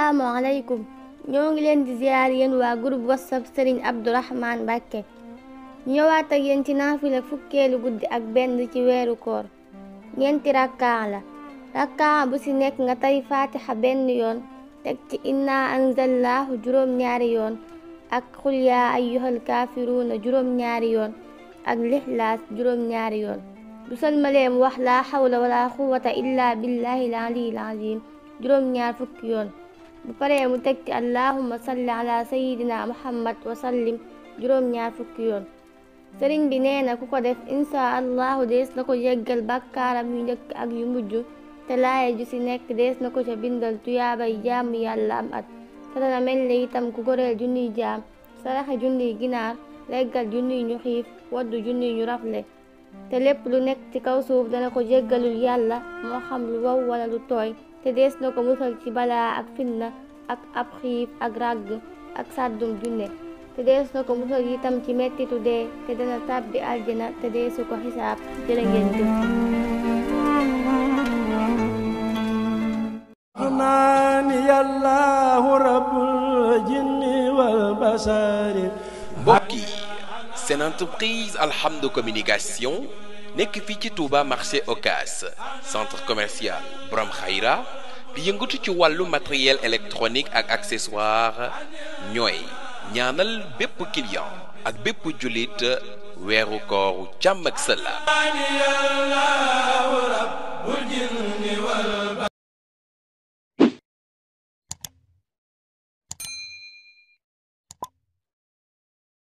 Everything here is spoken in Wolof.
asalaamaaleykum ñoo ngi leen di ziar yéen waa groupe whatsapp Serigne Abdourahmane Mbacké ñëwaat ak yéen ci naafila fukkeelu guddi ak benn ci weeru koor ñeenti rakkaa la rakkaa bu ci nekk nga tari fatiha benn yoon teg ci inna anzalnaahu juróom-ñaari yoon ak xul yaa ayyuhal kaafiruuna juróom-ñaari yoon ak lixlaas juróom-ñaari yoon bu salmaleem wax laa xawla wala quwwata illa billahi al-aliyyil azim juróom-ñaar fukki yoon bu paree mu teg ci allahumma salli ala sayyidina muhammad wa sallim juróom-ñaar fukki yoon sëriñ bi nee na ku ko def insha allahu dees na ko jéggal bakkaaram yu njëkk ak yu mujj te laaye ju ci nekk dees na ko ca bindal tuyaabay jaamu yàlla am at te dana mel ne itam ku goreel junniy jaam saraxe junniy ginaar leggal junniy ñu xiif waddu junniy ñu rafle te lépp lu nekk ci kaw suuf dana ko jéggalul yàlla moo xam lu wow wala lu tooy te dees na ko musal ci balaa ak fitna ak ab xiif ak ràgg ak sàddum junne te dees na ko musal itam ci mettitu dee te dana tàbbi aljana te deesu ko xisaab jërë ngeen jëf. mbokk yi seen entreprise Alhamdou Communication nekk fii ci Touba marché Ocass centre commercial Borom Khayra di yëngatu ci wàllu matériel électronique ak accessoire ñooy ñaanal bépp client ak bépp jullit weeru kooru jàmm ak salaam